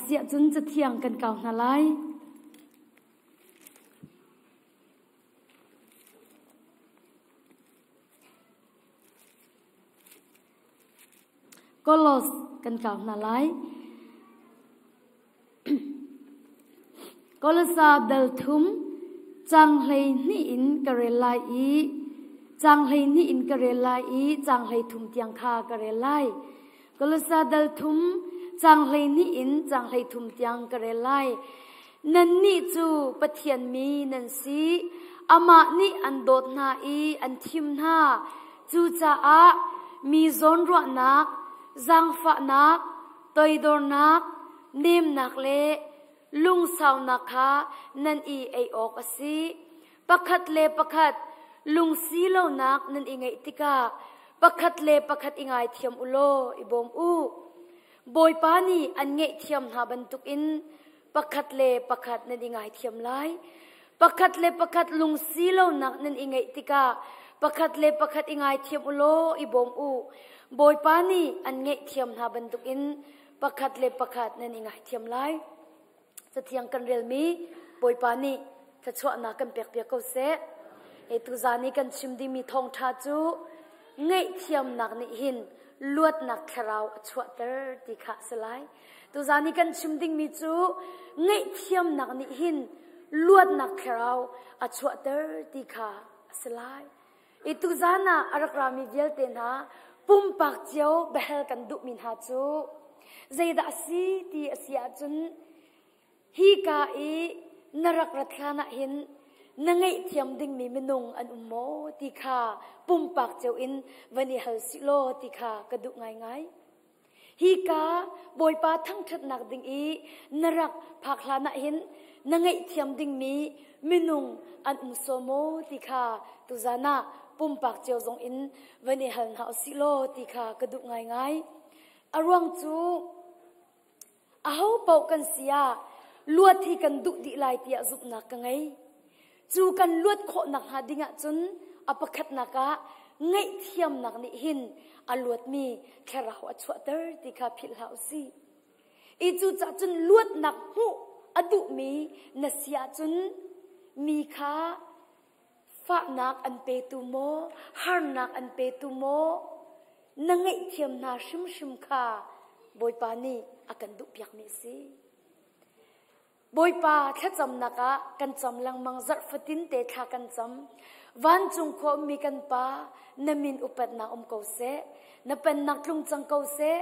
Asiah cun cathiang kan kau hna lai. Kolos kan kau hna lai. Kolosa dal thum cang hlei hnih in ka rel lai i cang hlei hnih in ka rel lai i cang hlei thum tiang kha ka rel lai. Kolosa dal thum cang hlei hnih in cang hlei thum tiang ka rel lai. Nannih cu Pathian mi nan si. Amah nih an dawt hna i an thim hna. Cucaah mi zawnruahnak, zaangfahnak, toidornak, nemnak le lungsaunak kha nan i ei awk a si. Pakhat le pakhat lungsi lonak nan i ngeih tikah pakhat le pakhat i ngaithiam u law i bawm u. Bawipa nih an ngaihthiam hna bantukin pakhat le pakhat nan i ngaithiam lai. Pakhat le pakhat lungsi lonak nan i ngeih tikah pakhat le pakhat i ngaithiam u law i bawm u. Bawipa nih an ngaihthiam hna bantukin pakhat le pakhat nan i ngaithiam lai. Cathiang kan relmi Bawipa nih thluachuahnak kan pekpiak ko seh. E tuzan i kan chim dingmi thawngṭha cu ngaihthiamnak nih hin luatnak thlarau a chuahter ti kha a si lai. Tuzan i kan chim dingmi cu ngaihthiamnak nih hin luatnak thlarau a chuahter ti kha a si lai. I tuzan ah a rak rami vialte hna pumpak cio biahal kan duhmi hna cu zeidah a si ti a si ahcun hika i na rak rat hlan ah hin na ngaihthiam dingmi minung an um maw ti kha pumpak cio in van i hal sih law ti kha ka duh ngaingai. Hika Bawipa thangṭhatnak ding i na rak phak hlan ah hin na ngaihthiam dingmi minung an um sual maw ti kha tuzan ah pumpak cio zong in van i hal hna usih law ti kha ka duh ngaingai. A ruang cu Aho paoh kan si ah luat hi kan duh dih lai tiah zumhnak ka ngei. Cu kan luat khawh nakhnga ding ahcun a pakhatnak ah ngaihthiamnak nih hin a luatmi thlarau a chuahter ti kha philh hlah u sih. I cucaah cun luatnak hmuh a duhmi na si ahcun mi kha Fahnak an petu maw, harnak an petu maw, na ngaihthiam hna hrimhrim kha Bawipa nih a kan duhpiakmi a si. Bawipa thlacamnak ah kan cam lengmang zarh fatin te thla kan cam. Vancung khua ummi kan Pa, na min upatnak um ko seh. Na pennak tlung cang ko seh.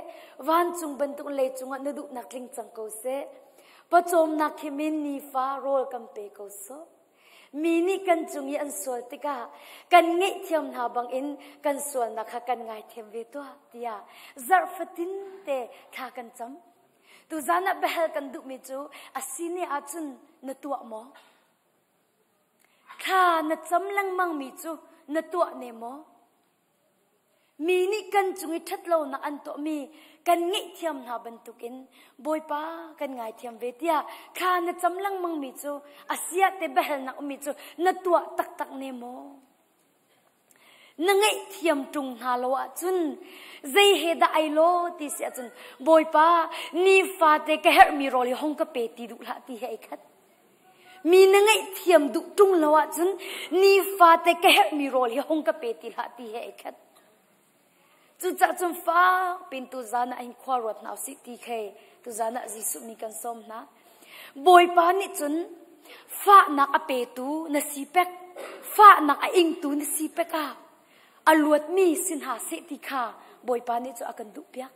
Vancung bantuk leicung ah na duhnak tling cang ko seh. Pawcawmnak khi min nifa rawl kan pe ko sawh. Mi nih kan cung i an sual tikah kan ngaihthiam hna bangin kan sualnak kha kan ngaithiam ve tuah tiah zarh fatin te thla kan cam. Tuzan ah biahal kan duhmi cu a si ne ahcun na tuah maw? Thla na cam lengmangmi cu na tuah ne maw? Mi nih kan cung i ṭhatlonak an tuahmi kan ngaihthiam hna bantukin Bawipa kan ngaithiam ve tiah thla na cam lengmangmi cu a siah te biahalnak ummi cu na tuah taktak ne maw? Na ngaihthiam ṭung hna lo ahcun zei he dah ai law ti si ahcun Bawipa nifate ka herhmi rawl hi hong ka pe ti duh hlah ti he ai khat. Mi na ngaihthiam duh ṭung lo ahcun nifate ka herhmi rawl hi hong ka pe ti hlah ti he ai khat. Cucaah cun fak pin tuzan ah hin khua ruat hna usih ti khi tuzan ah Jesuh mi kan sawm hna. Bawipa nih cun fahnak a petu na si pek, fahnak a ingtu na si pek ah a luatmi si hna seh ti kha Bawipa nih cu a kan duhpiak.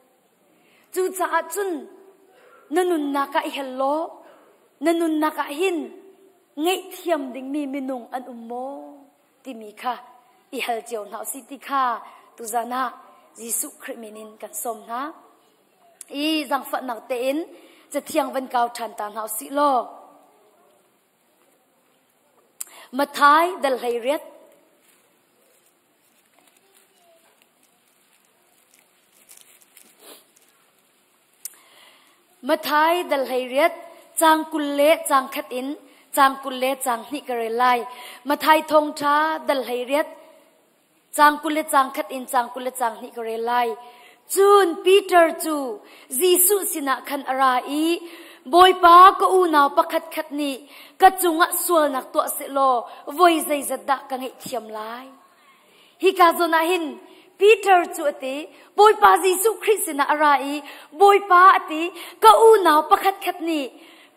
Cucaah cun na nunnak ah i hel law na nunnak ah hin ngaihthiam dingmi minung an um maw timi kha i hal cio hna usih ti kha tuzan ah Jesuh Khrih min in kan sawm hna. I zaangfahnak tein cathiang van kau ṭhan ta hna usih law Matthai dal 18 Matthai dal 18 caang 20 le caang khat in caang 20 le caang hnih ka rel lai. Matthai thawngṭha dal 18 caang 20 le caang khat in caang 20 le caang hnih ka rel lai. Cun Peter cu Jesuh sinah khan a ra i. Bawipa ka unau pakhatkhat nih ka cungah sualnak tuah sehlaw voi zeizat dah ka ngaihthiam lai? Hika zawn ah hin Peter cu a ti, Bawipa Jesuh Khrih sinah a ra i Bawipa a ti, ka unau pakhatkhat nih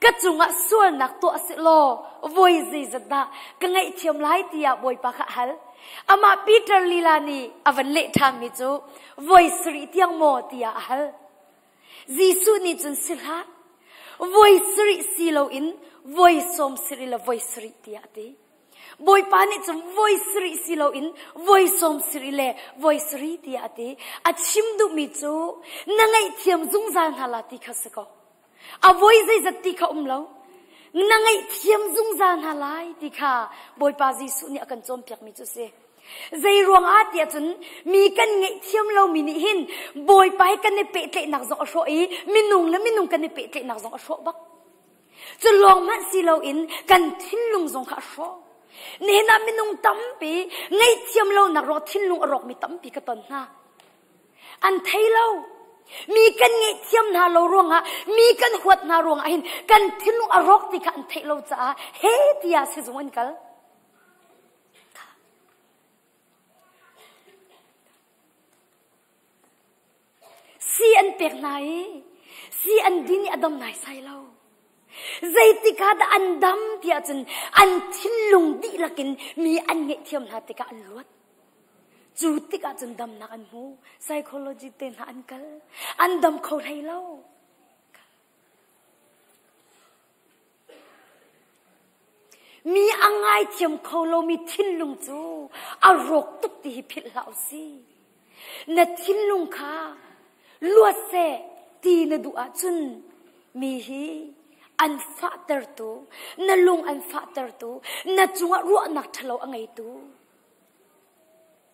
ka cungah sualnak tuah sehlaw voi zeizat dah ka ngaihthiam lai tiah Bawipa kha a hal. Amah Peter lila nih a van leh ṭhanmi cu voi sarih tiang maw tiah a hal. Jesuh nih cun si hlah, voi sarih si loin voi sawm sarih le voi sarih tiah a ti. Bawipa nih cun voi sarih si loin voi sawm sarih le voi sarih tiah a ti. A chim duhmi cu na ngaihthiam zungzal hna la ti kha si ko. A voi zeizat ti kha um lo. Na ngaihthiam zungzal hna lai ti kha Bawipa Jesuh nih a kan cawnpiakmi cu a si. Zei ruangah tiah cun mi kan ngaihthiam lomi nih hin Bawipa he kan i pehtlaihnak zong a hrawh i minung le minung kan i pehtlaihnak zong a hrawh bak. Cu lawng hmanh si loin kan thinlung zong kha a hrawh. Nihin ah minung tampi ngaihthiam lonak ruang thinlung a rawkmi tampi ka ton hna. An thei lo. Mi kan ngaihthiam hna lo ruangah, mi kan huat hna ruangah hin kan thinlung a rawk ti kha an theih lo caah he tiah sizung an kal. Si an pek hna i si an din i a dam naisai lo. Zeitik ah dah an dam tiah cun an thinlung dihlak in mi an ngaihthiam hna tikah an luat. Cu tikah cun damnak an hmu. Psychology te hna an kal. An dam kho hlei lo. Mi a ngaithiam kho lomi thinlung cu a rawk tuk ti hi philh hlah u sih. Na thinlung kha luat seh ti na duh ahcun mi hi an fahtertu, na lung an fahtertu, na cungah ruahnak ṭhalo a ngeitu,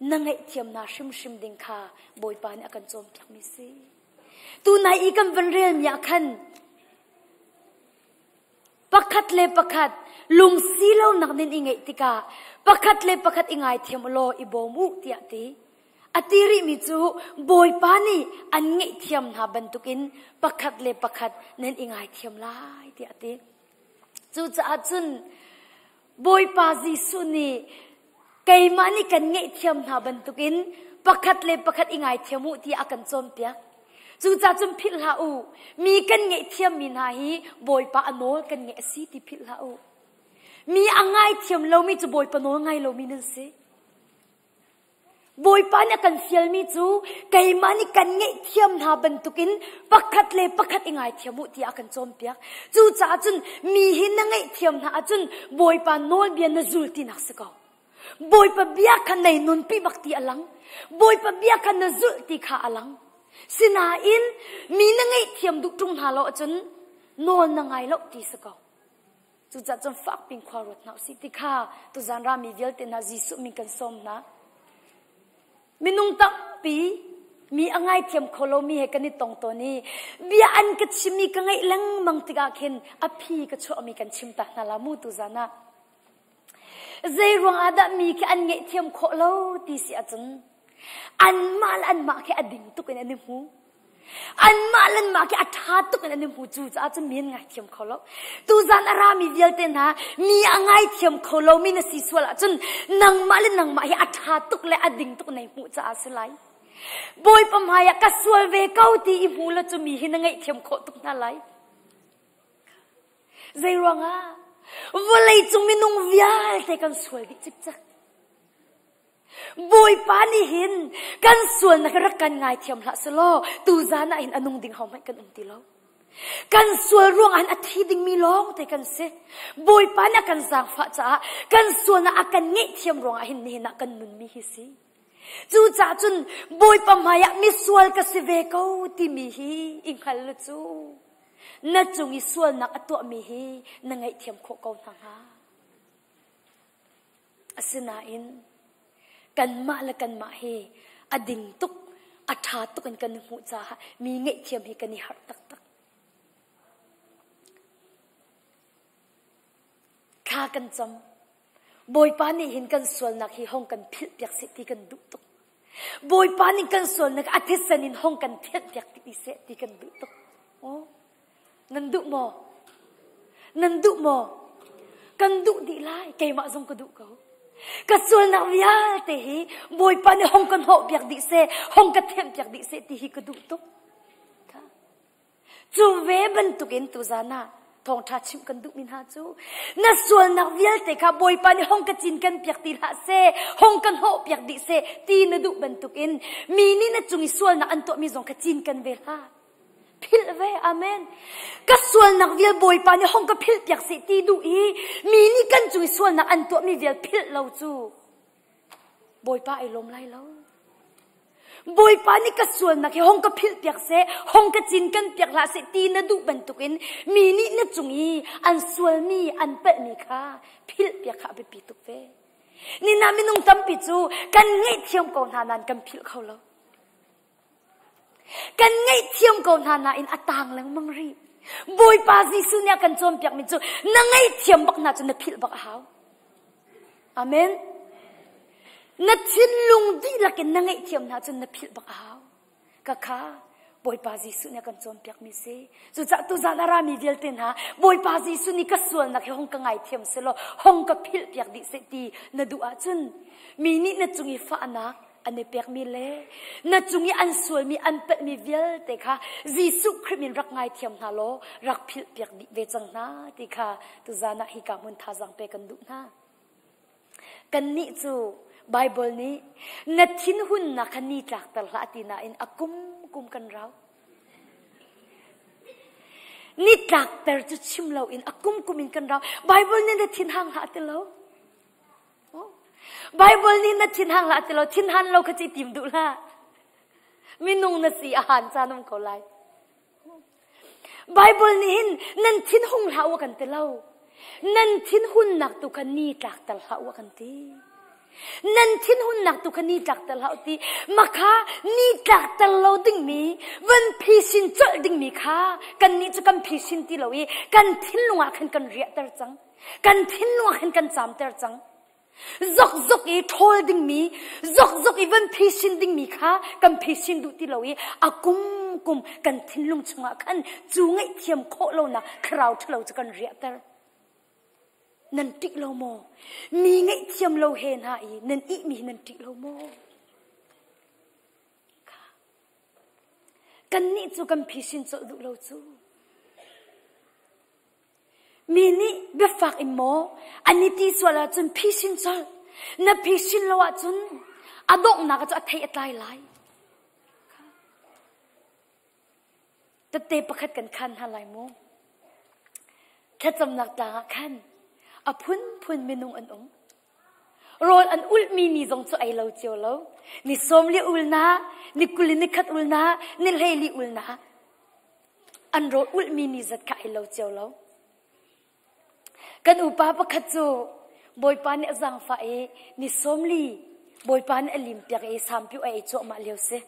na ngaihthiamnak hrimhrim ding kha Bawipa nih a kan cawnpiakmi si. Tunai i kan van relmi ah khan Pakhat le pakhat lungsi lonak nan i ngeih tikah pakhat le pakhat i ngaithiam u law i bawm u tiah ti. A ti rihmi cu Bawipa nih an ngaihthiam hna bantukin pakhat le pakhat nan i ngaithiam lai tiah a ti. Cucaah cun Bawipa Jesuh nih keimah nih kan ngaihthiam hna bantukin pakhat le pakhat i ngaithiam u tiah a kan cawnpiak. Cucaah cun philh hlah u. Mi kan ngaihthiammi hna hi Bawipa a nawl kan ngaih a si ti philh hlah u. Mi a ngaithiam lomi cu Bawipa nawl ngai lomi nan si. Bawipa nih a kan fialmi cu keimah nih kan ngaihthiam hna bantukin pakhat le pakhat i ngaithiam u tiah a kan cawnpiak. Cucaah cun mi hi na ngaihthiam hna ahcun Bawipa nawlbia na zul tinak si ko. Bawipa bia kha nei nunpi bak ti a lang. Bawipa bia kha na zulh ti kha a lang. Sinain mi na ngaihthiam duh ṭung hna lo ahcun nawl na ngai lo ti si ko. Cucaah cun fakpin khua ruat hna usih ti kha tuzan rami vialte hna Jesuh min kan sawm hna. Minung tampi mi a ngaithiam kho lomi he kan i tong tawn i bia an ka chimmi ka ngaih lengmang tikah khin a phi ka chuahmi kan chim ta hna la mu tuzan ah. Zei ruang ah dah mi khi an ngaihthiam khawh lo ti si ahcun anmah le anmah khi a ding tuk in an i hmu. Anmah le anmah khi a ṭha tuk in an i hmu cu caah cun mi an ngaithiam kho lo. Tuzan a rami vialte hna mi a ngaithiam kho lomi na si sual ahcun nangmah le nangmah hi a ṭha tuk le a ding tuk nei hmuh caah a si lai. Bawipa hmai ah ka sual ve ko ti i hmu la cu mi hi na ngaihthiam khawh tuk hna lai. Zei ruangah? Vawleicung minung vialte kan sual dih cikcek. Bawipa nih hin kan sualnak rak kan ngaithiam hlah selaw tuzan ah hin a nung ding ho hmanh kan um ti lo. Kan sual ruangah hin a thi dingmi lawng te kan si. Bawipa nih a kan zaangfah caah kan sualnak a kan ngaihthiam ruangah hin nihin ah kan nunmi hi si. Cucaah cun Bawipa hmaiah misual ka si ve ko timi hi i hngal lu cu na cung i sualnak a tuahmi hi na ngaihthiam khawh ko hna hnga. Asinain kanmah le kanmah hi a ding tuk, a ṭha tuk in kan i hmuh caah mi ngaihthiam hi kan i harh taktak. Thla kan cam. Bawipa nih hin kan sualnak hi hong kan philhpiak seh ti kan duh tuk. Bawipa nih kan sualnak a thisen in hong kan thianhpiak ti seh ti kan duh tuk. Oh, nan duh maw? Nan duh maw? Kan duh dih lai. Keimah zong ka duh ko. Ka sualnak vialte hi Bawipa nih hong kan hnawh piak dih seh, hong ka thianh piak dih seh ti hi ka duh tuk. Cu ve bantukin tuzan ah thawngṭha chimh kan duhmi hna cu na sualnak vialte kha Bawipa nih hong ka cin kan piak ti hlah seh, hong kan hnawh piak dih seh ti na duh bantukin mi nih na cung i sualnak an tuahmi zong kha cin kan ve hlah. Philh ve, amen. Ka sualnak vial Bawipa nih hong ka philh piak seh ti duh i mi nih kan cung i sualnak an tuahmi vial philh lo cu Bawipa ai lawm lai lo. Bawipa nih ka sualnak hi hong ka philh piak seh, hong ka cin kan piak hlah seh ti na duh bantukin mi nih na cung i an sualmi, an palhmi kha philh piak kha a biapi tuk ve. Nina minung tampi cu kan ngaihthiam ko hna nain kan philh kho lo. Kan ngaihthiam ko hna nain a tang lengmang rih. Bawipa Jesuh nih a kan cawnpiakmi cu na ngaihthiam bak hna cu na philh bak a hau. Amen. Na thinlung dihlak in na ngaihthiam hna cun na philh bak a hau. Ka kha Bawipa Jesuh nih a kan cawnpiakmi si. Cucaah tuzan a rami vialte hna Bawipa Jesuh nih ka sualnak hi hong ka ngaithiam selaw hong ka philh piak dih seh ti na duh ahcun mi nih na cung i fahnak an i pekmi le na cung i an sualmi an palhmi vialte kha Jesuh Khrih min rak ngaithiam hna law rak philh piak dih ve cang hna ti kha tuzan ah hika hmun thazaang pe kan duh hna. Kannih cu Baibal nih na thinhunnak kha ni tlakter hlah ti nain a kum kum kan rau. Ni tlakter cu chim loin a kum kum in kan rau. Baibal nih na thinhang hlah ti lo. Baibal nih na thinhang hlah ti lo. Thinhan lo kha ci tim duh hlah. Minung na si a han caan um ko lai. Baibal nih hin nan thinhung hlah u a kan ti lo. Nan thinhunnak tu kha ni tlakter hlah u a kan ti. Nan thinhunnak tu kha ni tlakter hlah u ti. Makha ni tlakter lo dingmi, van phisin colh dingmi kha kannih cu kan phisin ti lo i kan thinlung ah khan kan riahter cang. Kan thinlung ah khan kan caamter cang. Zokzok i ṭhawl dingmi, zokzok i van phisin dingmi kha kan phisin duh ti lo i a kum kum kan thinlung chungah khan cu ngaihthiam khawh lonak thlarau ṭhalo cu kan riahter. Nan ṭih lo maw? Mi ngaihthiam lo he hna i nan ihmi hi nan ṭih lo maw? Kannih cu kan phisin colh duh lo cu. Mi nih biafak in maw an i ti sual ahcun phisin colh. Na phisin lo ahcun a donghnak cu a thei a tlai lai. Tette pakhat kan khan hna lai mu. Thlacamnak tlang ah khan a phunphun minung an um. Rawl an ulhmi ni zong cu ei lo cio lo. Ni sawm li ulna, ni kul in ni khat ulna, ni hlei li ulna. An rawl ulhmi ni zat kha ei lo cio lo. Kan upa pakhat cu Bawipa nih a zaangfah i ni sawmli Bawipa nih a limpiak i sampiu a ei cuahmah lio si.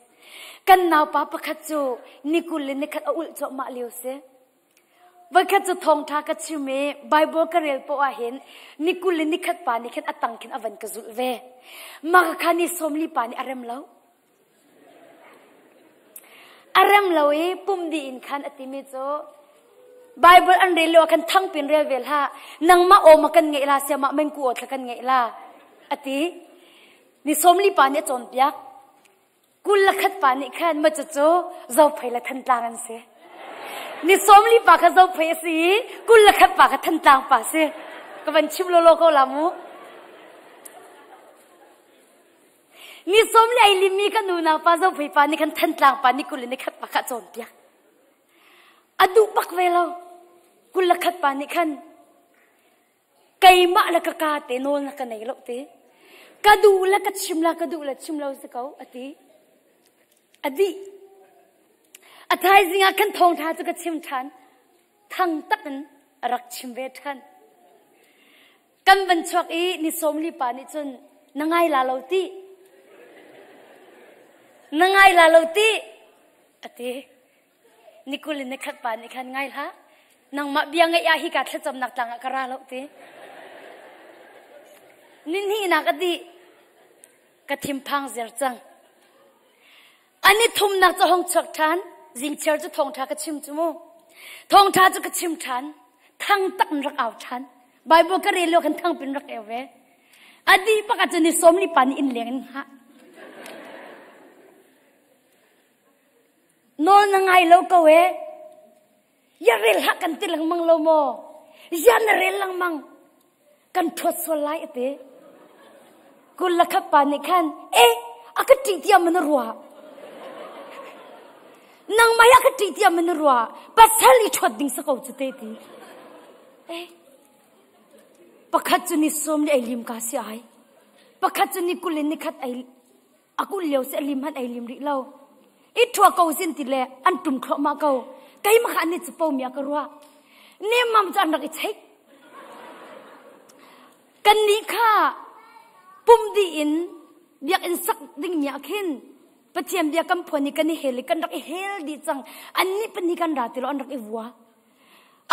Kan naupa pakhat cu ni 20 le nikhat a ulh cuahmah lio si. Voikhat cu thawngṭha ka chim i Baibal ka rel poah ah hin ni 20 le nikhat pa nih khin a tang khin a van ka zulh ve. Mah kha ni sawmli pa nih a rem lo. A rem lo i pum dih in khan a timi cu Bible an rel lio ah khan thangpin rel ve hlah. Nangmah aw ma kan ngeih la siamah mengku aw thla kan ngeih la a ti. Ni sawmli pa nih a cawnpiak. 20 le khat pa nih khan ma cucu Zophei le Thantlang an si. Ni sawmli pa kha Zophei a si i 21 pa kha Thantlang pa a si. Ka van chim lawlaw ko la mu. Ni sawm le ei limmi ka nunau pa Zophei pa nih khan Thantlang pa ni 21 pa kha a cawnpiak. A duh bak ve lo. 21 pa nih khan keimah le ka ka te nawl na ka nei lo te. Ka duh le ka chim la ka duh le chim lo si ko a ti. A dih. A thaizing ah khan thawngtha cu ka chim ṭhan. Thang tak in a rak chim ve ṭhan. Kan van chuak i ni sawmli pa nih cun na ngai la lo ti. Na ngai la lo ti a ti. Ni 20 in ni khat pa nih khan ngai hlah. Nangmah bia ngaih ah hika thlacamnak tlang ah ka ra lo ti. Ni hnihnak a dih. Ka thinphang ziar cang. An i thumnak cu hong chuak ṭhan. Zingchiar cu thawngṭha ka chim cu mu. Thawngṭha cu ka chim ṭhan. Thang tak in rak au ṭhan. Bible ka rel lio khan thang pin rak eu ve. A dih bak ahcun ni sawm li pa nih inn leng in hngah. Nawl na ngai lo ko e. Ya rel hlah kan ti lengmang lo maw? Ya na rel lengmang. Kan ṭhuat sual lai a ti. Kul le khat pa nih khan, e, a ka ṭih tiah maw na ruah? Nangmah hi a ka ṭih tiah maw na ruah? Pasal i ṭhuat ding si ko cu te ti. Eh, pakhat cu ni sawm li ei lim ka si ai. Pakhat cu ni kul in ni khat ei a kul lio si a lim han ei lim rih lo. I ṭhua ko sin ti le an ṭum thluahmah ko. Keimah kha an i capo mi a ka ruah. Nemmam cu an rak i cheik. Kannih kha pum dih in biakinn sak dingmi ah khin Pathian bia kan phuan i kan i hel i kan rak i hel dih cang. Annih pahnih kan ra ti lo an rak i vua.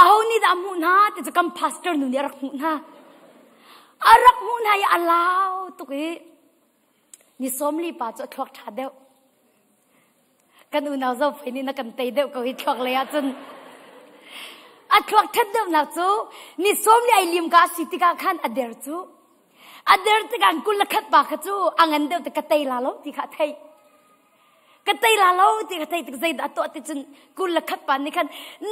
Aho nih dah a hmuh hna ti cu kan pastor nu nih a rak hmuh hna. A rak hmuh hna i a lau tuk i ni sawmli pa cu a thluak ṭha deuh. Kan unau Zofei nih na kan tei deuh ko hi thluak lei ahcun. A thluak ṭhat deuhnak cu ni sawmli ai lim ka a si tikah khan a der cu. A der tikah 21 pa kha cu a ngan deuh ti ka tei la lo ti kha a theih. Ka tei la lo ti ka thei tik zeidah a tuah ti cun 21 pa nih khan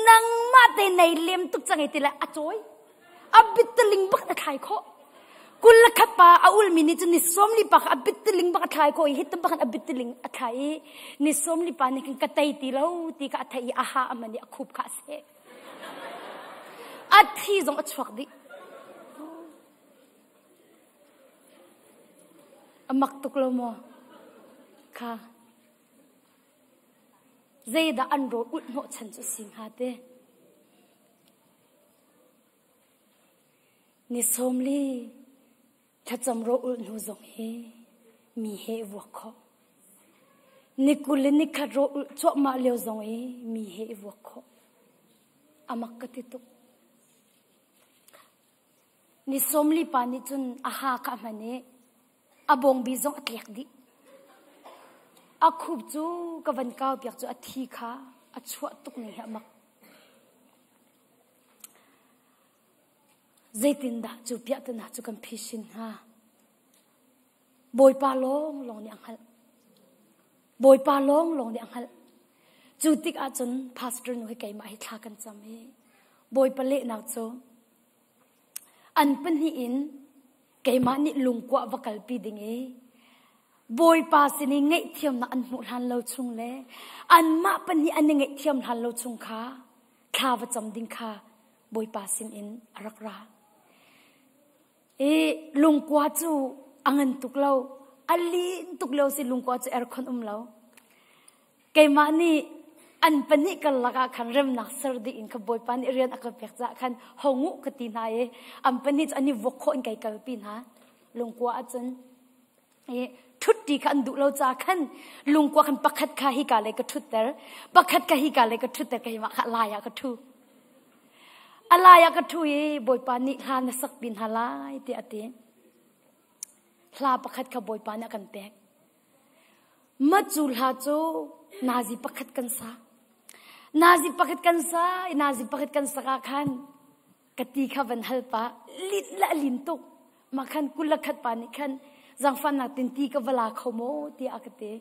nangmah te nei lem tuk cang i ti le a cawi. A bitteling bak na thlai khawh. 21 pa a ulmi nih cun ni 40 pa kha a bitteling bak a thlai khawh i hitin bak a bitteling a thlai i ni 40 pa nih khan ka tei ti lo ti kha a theih i a ha a man i a khup kha a seh. A thi zong a chuak dih. A mak tuk lo maw? Kha. Zeidah an rawl ulh hnawh chan cu si hnga te? Ni 40 thlacam rawl ulh hnu zong hi mi he i vuak khawh. Ni 20 le ni khat rawl ulh cuahmah lio zong i mi he i vuak khawh. A mak ka ti tuk. Ni 40 pa nih cun a ha kha a hman i a bawngbi zong a tlek dih. A khup cu ka van kau piak cu a thi kha a chuah tuk ning hi a mak. Zeitindah cu piahtana cu kan phisin hnga? Bawipa lawnglawng nih a hngalh. Bawipa lawnglawng nih a hngalh. Cu tik ahcun pastor nu hi keimah hi thla kan cam i Bawipa lehnak cu an pahnih in keimah nih lungkua va kalpi ding i Bawipa sin i ngaihthiamnak an hmuh hlan lo chung le anmah pahnih an i ngaihthiam hlan lo chung kha thla va cam ding kha Bawipa sin in a rak ra. I lungkua cu a ngan tuk lo. A lin tuk lio si lungkua cu aircon um lo. Keimah nih an pahnih karlak ah khan remnak ser ding in kha Bawipa nih rian a ka pek caah khan hongu ka ti hna i an pahnih cu an i vuak khawh in kai kalpi hna. Lungkua ahcun i ṭhutti kha an duh lo caah khan lungkua khan pakhat kha hika lei ka ṭhutter, pakhat kha hika lei ka ṭhutter, keimah kha a lai ah ka ṭhu. A lai ah ka ṭhu i Bawipa nih hla na sakpi hna lai tiah a ti. Hla pakhat kha Bawipa nih a kan pek. Mah cu hla cu nazi pakhat kan sa. Nazi pakhat kan sa i nazi pakhat kan sak ah khan ka ti kha van hal pah lin le a lin tuk. Mah khan 21 pa nih khan zaangfahnak tin ti ka va la kho maw tiah a ka ti.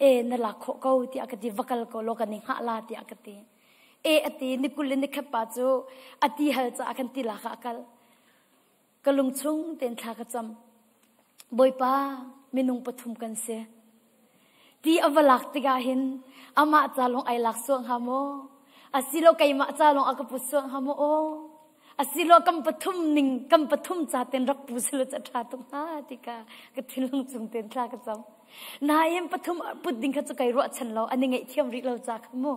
E na lak khawh ko tiah a ka ti va kal ko law kan i hngah la tiah a ka ti. E a ti ni 20 le ni khat pa cu a ti hal caah khan ti lak ah a kal. Ka lungchung tein thla ka cam. Bawipa, minung pathum kan si. Ti a va lak tikah hin amah ca lawng ai lak suah hnga maw? Asilo keimah ca lawng a ka put suah hnga maw? Aw. Asilo kan pathum ning kan pathum ca ten rak pu silo ca ṭha tuk hnga ti ka ka thinlung chung tein thla ka cam. Nain pathum put ding kha cu kai ruahchan lo an i ngaihthiam rih lo ca kha mu.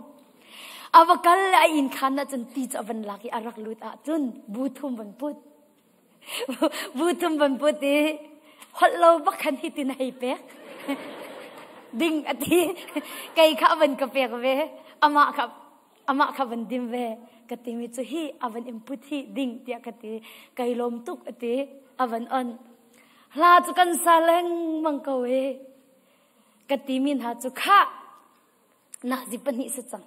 A va kal le a inn khaan ahcun ti cu a van lak i a rak lut ahcun bu thum van put. Bu thum van put i holh lo bak khan hitin a hei pek. Ding a ti. Kei kha a van ka pek ve. Amah kha amah kha van dim ve. Ka timi cu hi a van in put hi ding tiah ka ti. Kai lawm tuk a ti. A van on. Hla cu kan sa lengmang ko e. Ka timi hna cu khah nazi pahnih si cang.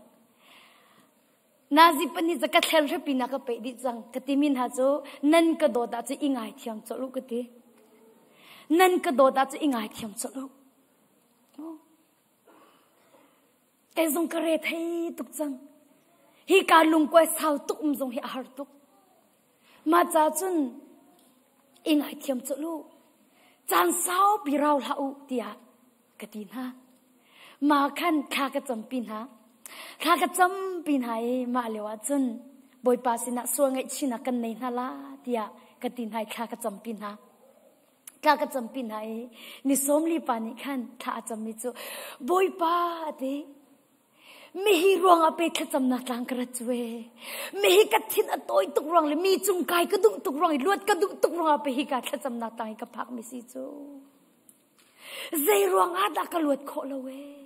Nazi pahnih cu ka thler hripi na ka peih dih cang. Ka timi hna cu nan ka dawt ah cu i ngaithiam colh u ka ti. Nan ka dawt ah cu i ngaithiam colh u. Kei zong ka re thei tuk cang. Hi ka lungkuai sau tuk um zong hi a har tuk. Mah ca cun i ngaithiam colh u. Caan saupi rau hlah u tiah ka ti hna. Mah khan thla ka campi hna. Thla ka campi hna i mah lio ah cun Bawipa sinah sual ngaihchihnak kan nei hna la tiah ka ti hna i thla ka campi hna. Thla ka campi hna i ni sawmli pa nih khan thla a cammi cu Bawipa a ti. Mihi ruangah pe thlacamnak tlang ka rat cu ee. Mihi ka thin a tawi tuk ruang le mi cung kai ka duh tuk ruang i luat ka duh tuk ruangah pe hi ka thlacamnak tlang i ka phak mi si cu. Zei ruangah dah ka luat khawh lo ee?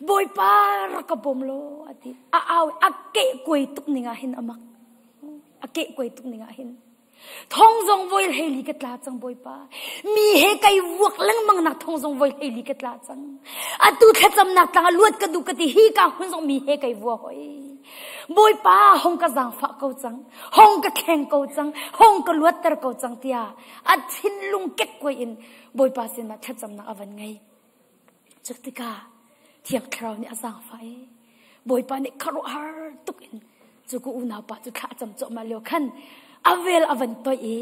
Bawipa rak ka bawm law a ti. A au a keh kuai tuk ning ah hin a mak. A keh kuai tuk ning ah hin. Thong zong voi hleili ka tla cang Bawipa. Mi he kai vuak lengmang nak thong zong voi hleili ka tla cang. Atu thlacamnak tlang ah luat ka duh ka ti hi ka hun zong mi he kai vua hoi. Bawipa hong ka zaangfah ko cang. Hong ka thleng ko cang. Hong ka luatter ko cang tiah a thinlung kekkuai in Bawipa sinah thlacamnak a van ngei. Cu tikah Thiang Thlarau nih a zaangfah i Bawipa nih khuaruahhar tuk in cu ka unau pa cu thla a cam cuahmah lio khan a vel a van toih i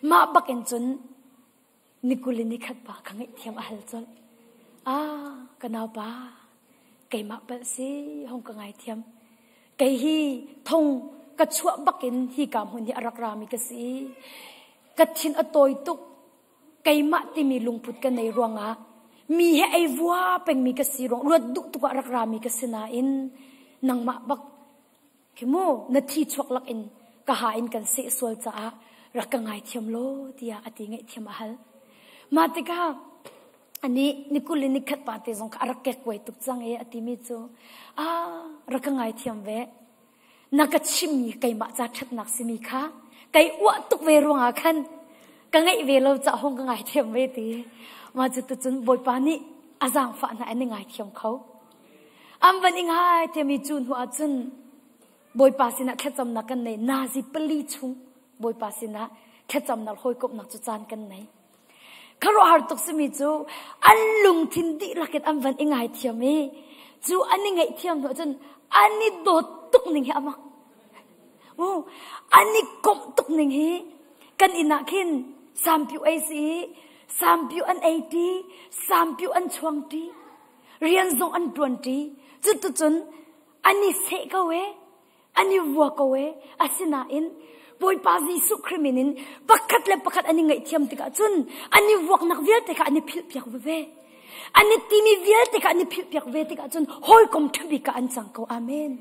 mah bak in cun ni kul in ni khat pa kha ngaihthiam a hal colh. Ah, ka naupa, keimah palh si, hong ka ngaithiam. Kei hi thong ka chuah bak in hi ka hmun hi a rak rami ka si. Ka thin a tawi tuk. Keimah timi lungput ka nei ruangah mi he ei vua pengmi ka si ruang luat duh tuk ah rak rami ka si nain nangmah bak khi mu na thi chuak lak in ka ha in kan seh sual caah rak ka ngaithiam law tiah a ti ngaihthiam a hal. Mah tikah ani nikul in nikhat pa te zong kha a rak kekkuai tuk cang i a timi cu ah rak ka ngaithiam ve. Na ka chimmi keimah ca ṭhatnak simi kha kei uah tuk ve ruangah khan ka ngeih ve lo ca hong ka ngaithiam ve ti. Mah cu tucun Bawipa nih a zaangfah hna an i ngaithiam kho. An van i ngaithiam i cu hnu ah cun Bawipa sinah thlacamnak kan nei. Nazi pali chung Bawipa sinah thlacamnak hawikomhnak cu caan kan nei. Khuaruahhar tuk simi cu an lungthin dihlak in an van i ngaithiam i cu an i ngaihthiam hnu cun an i dawt tuk ning hi a mak. Mu an i komh tuk ning hi kan inn ah khin sampiu ei si i sampiu an ei ṭi, sampiu an chuang ṭi, rian zong an ṭuan ṭi. Cuticun an i seh ko ee. An i vua ko ee. Asinain Bawipa Jesuh Khrih min in pakhat le pakhat an i ngaihthiam tikah cun an i vuaknak vialte kha an i philhpiak veve. An i timi vialte kha an i philhpiak ve tikah cun hawikom ṭhabik ah an cang ko. Amen.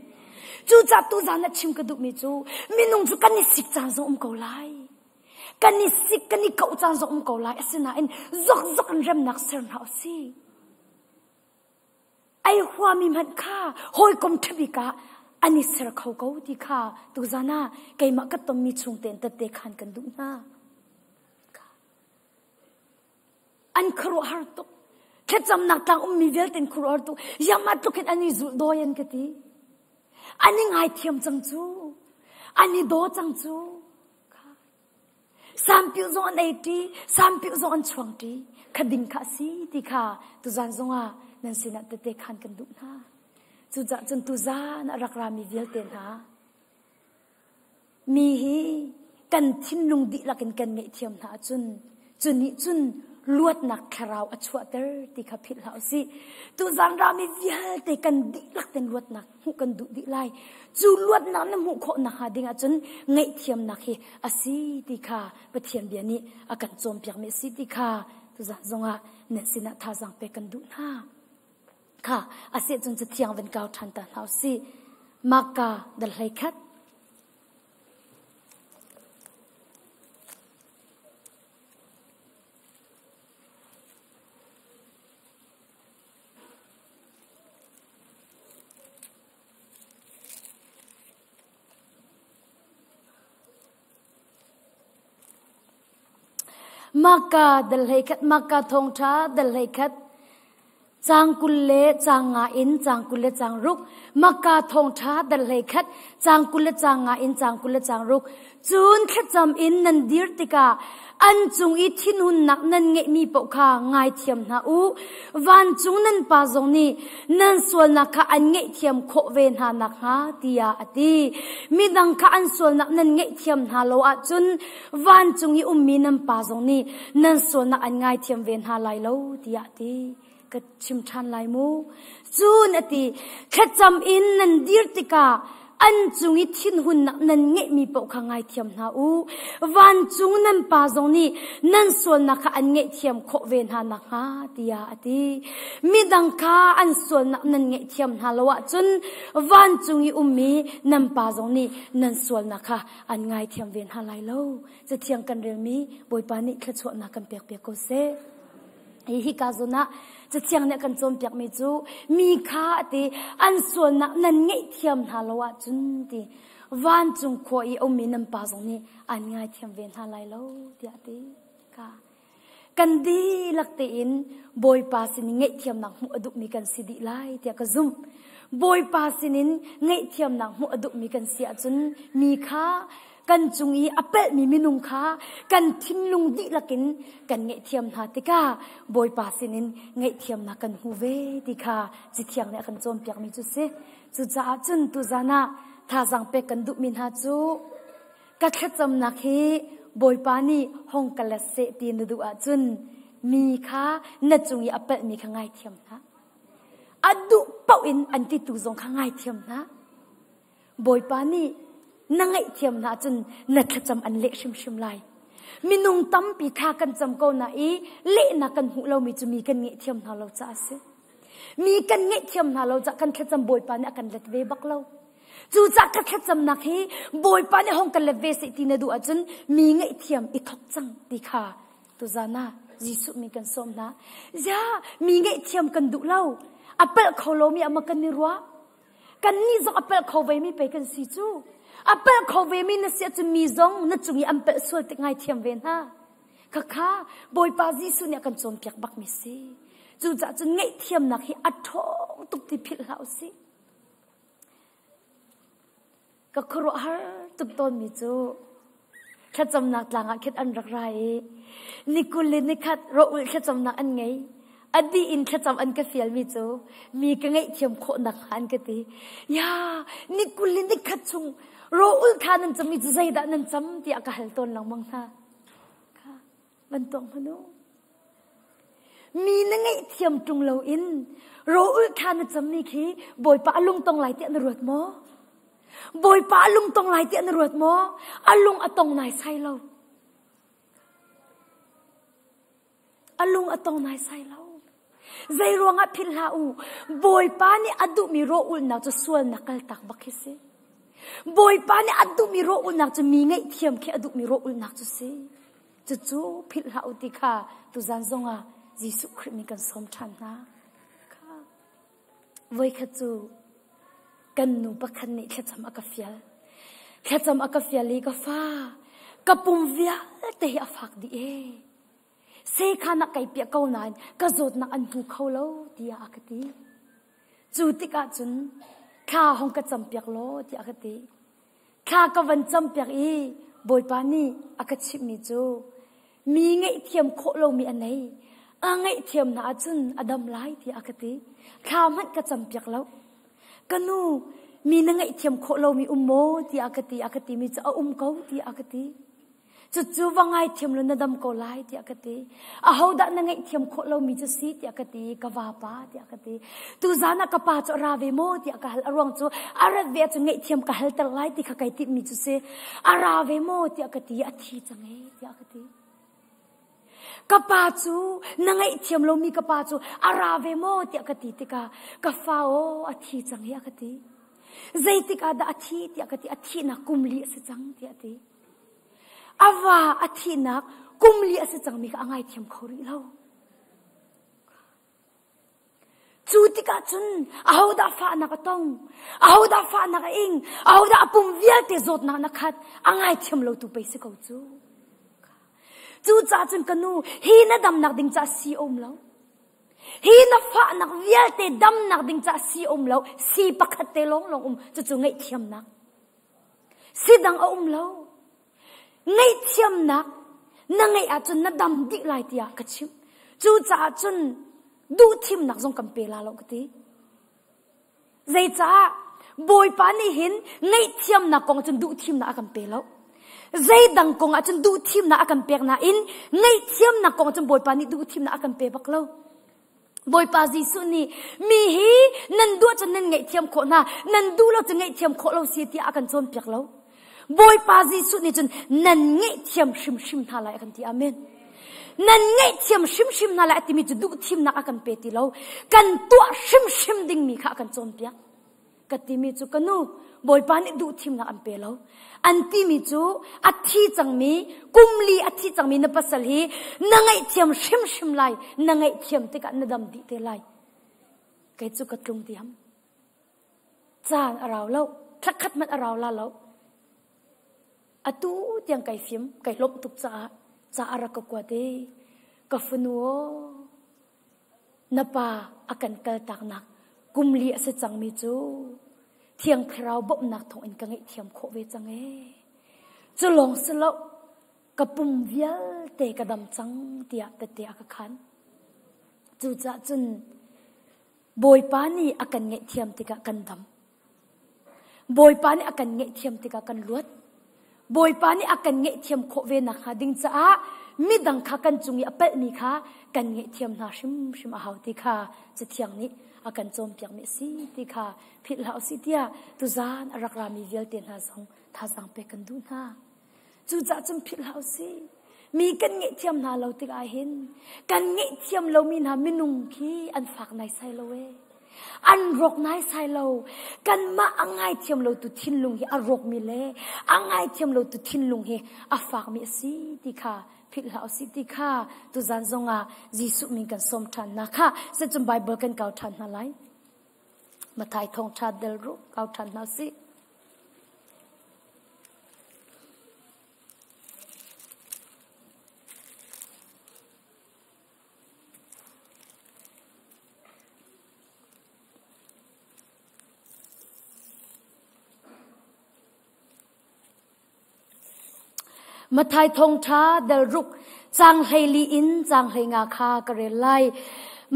Cucaah tuzaan ah chim ka duhmi cu minung cu kan i sik caan zong um ko lai. Kan i sik, kan i koh caan zong um ko lai. Asinain zokzok in remnak ser hna u sih. Ei huami hmanh kha hawikom ṭhabik ah an i ser kho ko ti kha tuzan ah keimah ka tonmi chung tein tette khan kan duh hna. An khuaruahhar tuk. Thlacamnak tlang ummi vialte in khuaruahhar tuk. Yama tluk hin an i zulh dawi an ka ti. An i ngaithiam cang cu. An i daw cang cu. Sampiu zong an ei ṭi, sampiu zong an chuang ṭi. Kha ding kha a si ti kha tuzan zongah nan sinah tete khan kan duh hna. Cucaah cun tuzan a rak rami vialte hna, mi hi kan thinlung dihlak in kan ngaihthiam hna ahcun cu nih cun luatnak thlarau a chuahter ti kha philh hlah usih. Tuzan rami vialte kan dihlak ten luatnak hmuh kan duh dih lai. Cu luatnak na hmuh khawh nakhnga ding ahcun ngaihthiamnak hi a si ti kha Pathian bia nih a kan cawnpiakmi a si ti kha tuzan zongah nan sinah thazaang pek kan duh hna. Kha a si ahcun cathiang van kau ṭhan ta hna usih. Marka dal 11. Maka dal 11 Maka thawngṭha dal 11. Caang 20 le caang nga in caang 20 le caang ruk. Makka thawngṭha dal 11 caang 20 le caang nga in caang 20 le caang ruk. Cun thlacam in nan dir tikah an cung i thinhunnak nan ngeihmi paoh kha ngaithiam hna u. Vancung nan Pa zong nih nan sualnak kha an ngaihthiam khawh ve hna nakhnga tiah a ti. Midang kha an sualnak nan ngaihthiam hna lo ahcun vancung i ummi nan Pa zong nih nan sualnak an ngaithiam ve hna lai lo tiah a ti. Ka chim ṭhan lai mu. Cun a ti, thlacam in nan dir tikah an cung i thinhunnak nan ngeihmi paoh kha ngaithiam hna u. Vancung nan Pa zong nih nan sualnak kha an ngaihthiam khawh ve hna nakhnga tiah a ti. Midang kha an sualnak nan ngaihthiam hna lo ahcun vancung i ummi nan Pa zong nih nan sualnak kha an ngaithiam ve hna lai lo. Cathiang kan relmi Bawipa nih thluachuahnak kan pekpiak ko seh. Hi hika zawn ah Cathiang nih a kan cawnpiakmi cu mi kha a ti an sualnak nan ngaihthiam hna lo ahcun ti vancung khua i a ummi nan pa zong nih an ngaithiam ve hna lai lo tiah a ti. Ka kan dihlak tein Bawipa sin in ngaihthiamnak hmuh a duhmi kan si dih lai tiah ka zumh. Bawipa sinin ngaihthiamnak hmuh a duhmi kan si ahcun mi kha kan cung i a pelhmi minung kha kan thinlung dihlak in kan ngaihthiam hna tikah Bawipa sinin ngaihthiamnak kan hmu ve ti kha Cathiang nih a kan cawnpiakmi cu si. Cucaah cun tuzan ah thazaang pek kan duhmi hna cu ka thlacamnak hi Bawipa nih hong ka let seh ti na duh ahcun mi kha na cung i a palhmi kha ngaithiam hna. A duh paoh in an titu zong kha ngaithiam hna. Bawipa nih na ngaihthiam hna cun na thlacam an leh hrimhrim lai. Minung tampi thla kan cam ko na i lehnak kan hmuh lomi cu mi kan ngaihthiam hna lo caah a si. Mi kan ngaihthiam hna lo caah kan thlacam Bawipa nih a kan let ve bak lo. Cucaah ka thlacamnak hi Bawipa nih hong kan let ve seh ti na duh ahcun mi ngaihthiam i thok cang ti kha tuzan ah Jesuh mi kan sawm hna. Ziah mi ngaihthiam kan duh lo. A palh kho lomi ah ma kan i ruah. Kannih zong a palh kho vemi pei kan si cu. A palh kho vemi na si ahcun mi zong na cung i an palh sual tik ngaithiam ve hna. Khakha Bawipa Jesuh nih a kan cawnpiak bakmi si. Cucaah cun ngaihthiamnak hi a ṭhawng tuk ti philh hlah usih. Ka khuaruahhar tuk tawnmi cu thlacamnak tlang ah khin an rak ra i ni 20 le nikhat rawh-ulh thlacamnak an ngei. A dih in thlacam an ka fialmi cu mi ka ngaihthiam khawh nakhnga an ka ti. Ya, ni 20 le nikhat chung rawh-ulh thla nan cammi cu zeidah nan cam tiah ka hal tawn lengmang hna. Kha, van tuak hmanh u. Mi na ngaihthiam ṭung loin rawh-ulh thla na cammi khi Bawipa a lungtong lai tiah na ruat maw? Bawipa a lungtong lai tiah na ruat maw? A lung a tong naisai lo. A lung a tong naisai lo. Zei ruangah philh hlah u. Bawipa nih a duhmi rawh-ulhnak cu sualnak kaltak bak khi si. Bawipa nih a duhmi rawh-ulhnak cu mi ngaihthiam khi a duhmi rawh-ulhnak cu si. Cucu philh hlah u ti kha tuzan zongah Jesuh Khrih nih kan sawm ṭhan hna. Kha. Voikhat cu kan nu pakhat nih thlacam a ka fial. Thlacam a ka fial i ka fa, ka pum vialte hi a fak dih ee. Sekhan ah kai piah ko nain ka zawtnak an hmu kho lo tiah a ka ti. Cu tikah cun thla hong ka campiak law tiah a ka ti. Thla ka van campiak i Bawipa nih a ka chimhmi cu mi ngaihthiam khawh lomi a nei. A ngaihthiam hna ahcun a dam lai tiah a ka ti. Thla hmanh ka campiak lo. Ka nu, mi na ngaihthiam khawh lomi um maw tiah a ka ti. A ka timi cu a um ko tiah a ka ti. Cucu va ngaithiam law na dam ko lai tiah ka ti. Ahodah na ngaihthiam khawh lomi cu si tiah ka ti. Ka vapa tiah ka ti. Tuzan ah ka pa cu a ra ve maw tiah ka hal. A ruang cu a rat ve ahcun ngaihthiam ka halter lai ti kha kai timhmi cu si. A ra ve maw tiah ka ti. A thi cang ee tiah ka ti. Ka pa cu na ngaihthiam lomi ka pa cu a ra ve maw tiah ka ti tikah ka fa aw a thi cang hi a ka ti. Zeitik ah dah a thi tiah ka ti. A thihnak kum li a si cang tiah a ti. A va a thihnak kum li a si cangmi kha a ngaithiam kho rih lo. Cu tikah cun ahodah fahnak a tong? Ahodah fahnak a ing? Ahodah a pum vialte zawtnak na khat? A ngaithiam lo tu pei si ko cu. Cucaah cun ka nu, hi na damnak ding ca si um lo. Hi na fahnak vialte damnak ding ca si um lo, si pakhat te lawng lawng um, cucu ngaihthiamnak. Si dang a um lo. Ngaihthiamnak na ngeih ahcun na dam dih lai tiah ka chimh. Cucaah cun duhthimnak zong kan pe la lo ka ti. Zeicah Bawipa nih hin ngaihthiamnak kong cun duhthimnak a kan pe lo. Zeidang kong ah cun duhthimnak a kan pek nain ngaihthiamnak kong cun Bawipa nih duhthimnak a kan pe bak lo. Bawipa Jesuh nih mi hi nan duh cun nan ngaihthiam khawh hna, nan duh lo cun ngaihthiam khawh lo si tiah a kan cawnpiak lo. Bawipa Jesuh nih cun nan ngaihthiam hrimhrim hna lai a kan ti. Amen. Nan ngaihthiam hrimhrim hna lai a timi cu duhthimnak a kan pe ti lo. Kan tuah hrimhrim dingmi kha a kan cawnpiak. Ka timi cu ka nu, Bawipa nih duhthimnak an pe lo. An timi cu a thi cangmi, kum li a thi cangmi na pasal hi na ngaihthiam hrimhrim lai. Na ngaihthiam tikah na dam dih te lai. Kei cu ka tlung diam. Caan a rau lo. Thlakhat hmanh a rau la lo. Atu tiang kai fim, kai lawmh tuk caah ca a rak ka kuat i ka fanu aw na pa a kan kaltaknak kum li a si cangmi cu Thiang Thlarau bawmhnak thawngin ka ngaihthiam khawh ve cang ee. Cu lawng si lo, ka pum vialte ka dam cang tiah tette a ka khan. Cucaah cun Bawipa nih a kan ngaihthiam tikah kan dam. Bawipa nih a kan ngaihthiam tikah kan luat. Bawipa nih a kan ngaihthiam khawh ve nakhnga ding caah midang kha kan cung i a palhmi kha kan ngaihthiam hna hrimhrim a hau ti kha Cathiang nih a kan cawnpiakmi a si ti kha philh hlah usih tiah tuzaan a rak rami vialte hna zong thazaang pek kan duh hna. Cucaah cun philh hlah usih. Mi kan ngaihthiam hna lo tikah hin kan ngaihthiam lomi hna minung khi an fak naisai lo ee. An rawk naisai lo. Kanmah a ngaithiam lo tu thinlung hi a rawkmi le a ngaithiam lo tu thinlung hi a fakmi a si ti kha philh hlah usih ti kha tuzan zongah Jesuh min kan sawm ṭhan hna kha. Sicun Bible kan kau ṭhan hna lai. Mathai thawngṭha del ru kau ṭhan hna usih. Matthai thawngṭha dal ruk caang 14 in caang 15 kha ka rel lai.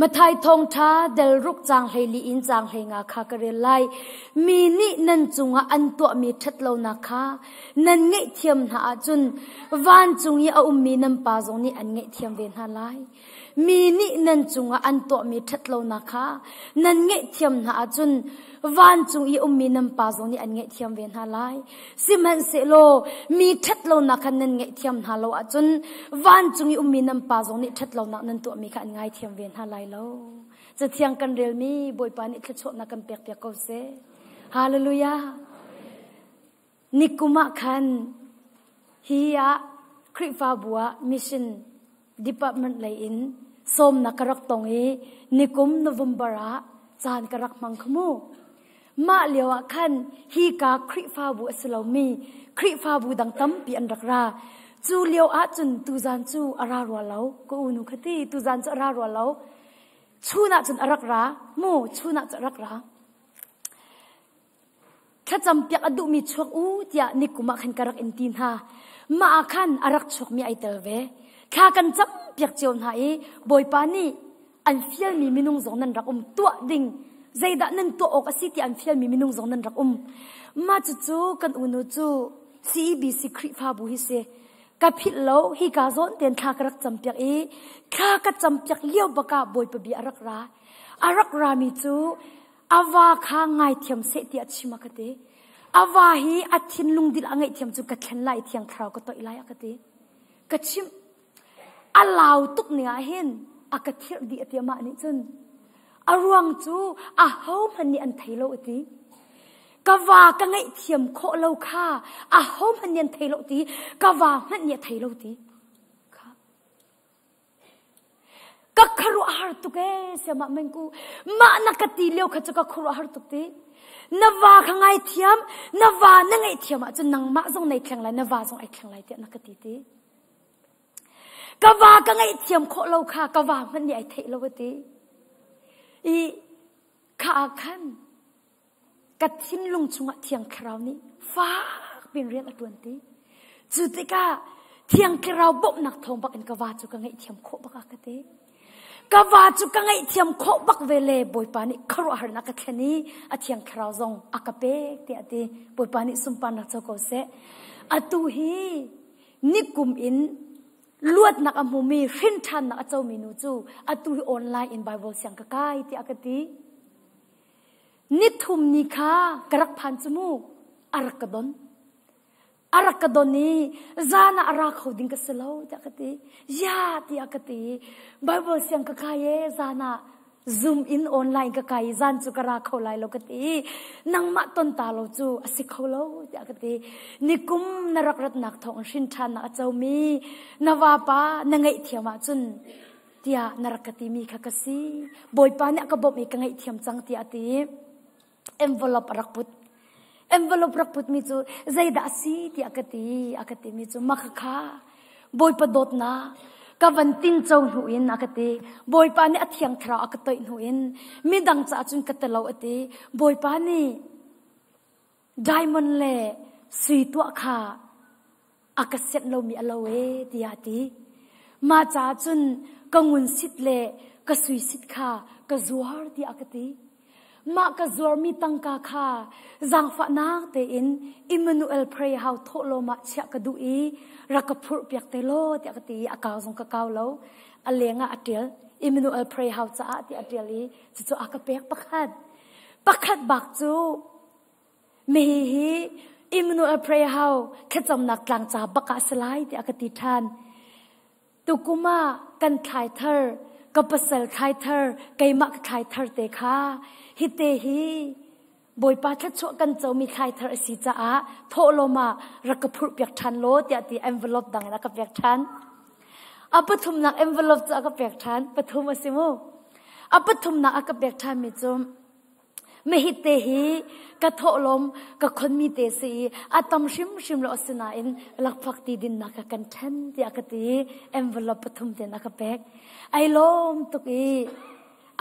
Matthai thawngṭha dal ruk caang 14 in caang 15 kha ka rel lai. Mi nih nan cungah an tuahmi ṭhatlonak kha nan ngaihthiam hna ahcun vancung i a ummi nan Pa zong nih an ngaihthiam ve hna lai. Mi nih nan cungah an tuahmi ṭhatlonak kha nan ngaihthiam hna ahcun vancung i ummi nan Pa zong nih an ngaihthiam ve hna lai. Sihmanhsehlaw mi ṭhatlonak kha nan ngaihthiam hna lo ahcun vancung i ummi nan Pa zong nih ṭhatlonak nan tuahmi kha an ngaithiam ve hna lai lo. Cathiang kan relmi Bawipa nih thluachuahnak kan pekpiak ko seh. Hallelujah. Nikum ah khan hi ah Khrihfabu ah mission department lei in sawmnak ka rak tong i nikum November ah caan ka rak hmang kha mu. Mah lio ah khan hi ka Khrihfabu a si lomi Khrihfabu dang tampi an rak ra. Cu lio ah cun tuzan cu a ra rua lo. Ka unu kha ti tuzan cu a ra rua lo. Chun ah cun a rak ra. Mu chun ah cun a rak ra. Thlacampiak a duhmi chuak u tiah nikum ah khan ka rak in ti hna. Mah ah khan a rak chuakmi ai tel ve. Thla kan campiak cio hna i Bawipa nih an fialmi minung zong nan rak um tuah ding zeidah nan tuah awk a si ti an fialmi minung zong nan rak um. Mah cucu kan unu cu CEBC Khrihfabu hi si. Ka philh lo hika zawn tein thla ka rak campiak i thla ka campiak lio bakah Bawipa bia a rak ra. A rak rami cu A va kha ngaithiam seh tiah chim a ka ti. A va hi a thinlung dil a ngaihthiam cu ka thlen lai thiang thlarau ka toih lai a ka ti. Ka chimh. A lau tuk ning ah hin a ka thirh dih a ti amah nih cun. A ruang cu a ho hmanh nih an thei lo a ti. Ka va ka ngaihthiam khawh lo kha a ho hmanh nih an thei lo ti. Ka va hmanh nih a thei lo ti. Ka khuaruahhar tuk ee siamah mengku. Mah na ka ti lio kha cu ka khuaruahhar tuk ti. Na va kha ngaithiam, na va na ngaihthiam ahcun nangmah zong nei thleng lai, na va zong ai thleng lai tiah na ka ti ti. Ka va ka ngaihthiam khawh lo kha ka va hmanh nih ai theih lo a ti. I kha ah khan ka thinlung chungah Thiang Thlarau nih fak piin rian a ṭuan ti. Cu tikah Thiang Thlarau bawmhnak thawng bak in ka va cu ka ngaihthiam khawh bak a ka ti. Ka va cu ka ngaihthiam khawh bak ve le Bawipa nih khuaruahharnak a ka thlen i a Thiang Thlarau zong a ka pek tiah a ti. Bawipa nih sunparnak co ko seh. Atu hi nikum in luatnak a hmumi hrinṭhannak a comi nu cu atu hi online in Bible siang ka kai tiah a ka ti. Nithum ni kha ka rak phan cu mu a rak ka don. A rak ka don i zan ah a ra kho ding ka si lo tiah ka ti. Ya tiah ka ti. Bible siang ka kai e zan ah Zoom in online ka kai i zan cu ka ra kho lai lo ka ti. Nangmah ton ta lo cu a si kho lo tiah ka ti. Nikum na rak ratnak thawng hrin ṭhannak a comi na vapa na ngaihthiam ahcun tiah na rak ka timi kha ka si. Bawipa nih a ka bawmh i ka ngaihthiam cang tiah a ti. Envelope a rak put. Envelope rak putmi cu zeidah a si tiah ka ti. A ka timi cu mah khakha Bawipa dawtnak ka van tinco hnu in a ka ti. Bawipa nih a thiang thlarau a ka toih hnu in midang caah cun ka telo a ti. Bawipa nih diamond le sui tuah kha a ka sianh lomi a lo e tiah a ti. Mah caah cun ka ngun sit le ka sui sit kha ka zuar tiah a ka ti. Mah ka zuarmi tangka kha zaangfahnak tein Emmanuel Prayer House thawhlawm ah chiah ka duh i rak ka phurh piak te law tiah ka ti i a kau zong ka kau lo. A leng ah a ṭial. Emmanuel Prayer House caah tiah a ṭial i cucu a ka pek pakhat. Pakhat bak cu Mihi hi Emmanuel Prayer House thlacamnak tlang ca bak ah si lai tiah ka ti ṭhan. Tukum ah kan thlai thar, ka pasal thlai thar, keimah ka thlai thar te kha hi te hi Bawipa thluachuah kan comi thlai thar a si caah thawhlawm ah rak ka phurh piak ṭhan law tiah ti envelope dang in a ka pek ṭhan. A pathumnak envelope cu a ka pek ṭhan. Pathum a si mu. A pathumnak a ka pek ṭhanmi cu Mehit te hi ka thawhlawm ka khonmi te si i a tam hrimhrim lo asinain lakphak ti dinnak ka kan ṭhen tiah ka ti i envelope pathum ten a ka pek. Ai lawm tuk i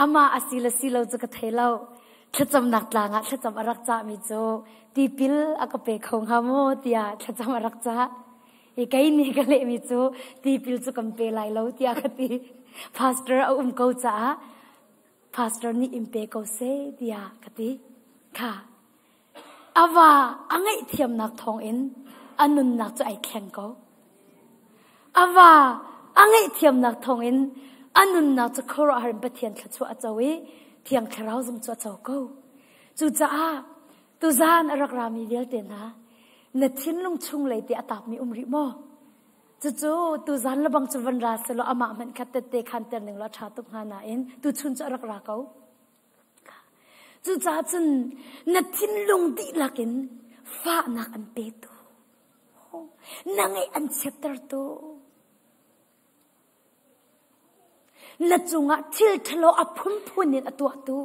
amah a si le si lo cu ka thei lo. Thlacamnak tlang ah thlacam a rak cahmi cu tipil a ka pe kho hnga maw tiah thlacam a rak cah. I kei nih ka lehmi cu tipil cu kan pe lai lo tiah ka ti. Pastor a um ko caah Pastor nih in pe ko seh tiah ka ti. Kha a va a ngaihthiamnak thawngin a nunnak cu ai thleng ko. A va a ngaihthiamnak thawngin a nunnak cu khuaruahhar in Pathian thluachuah a co i Thiang Thlarau zong cu a co ko. Cucaah tuzaan a rak rami vialte hna na thinlung chunglei te a taapmi um rih maw? Cucu tuzan lebang cu van ra selaw amah hmanh kha tette khan ter ning law a ṭha tuk hnga nain tuchun cu a rak ra ko. Cucaah cun na thinlung dihlak in fahnak an petu, na ngeih an chiattertu, na cungah thil ṭhalo a phunphun in a tuahtu,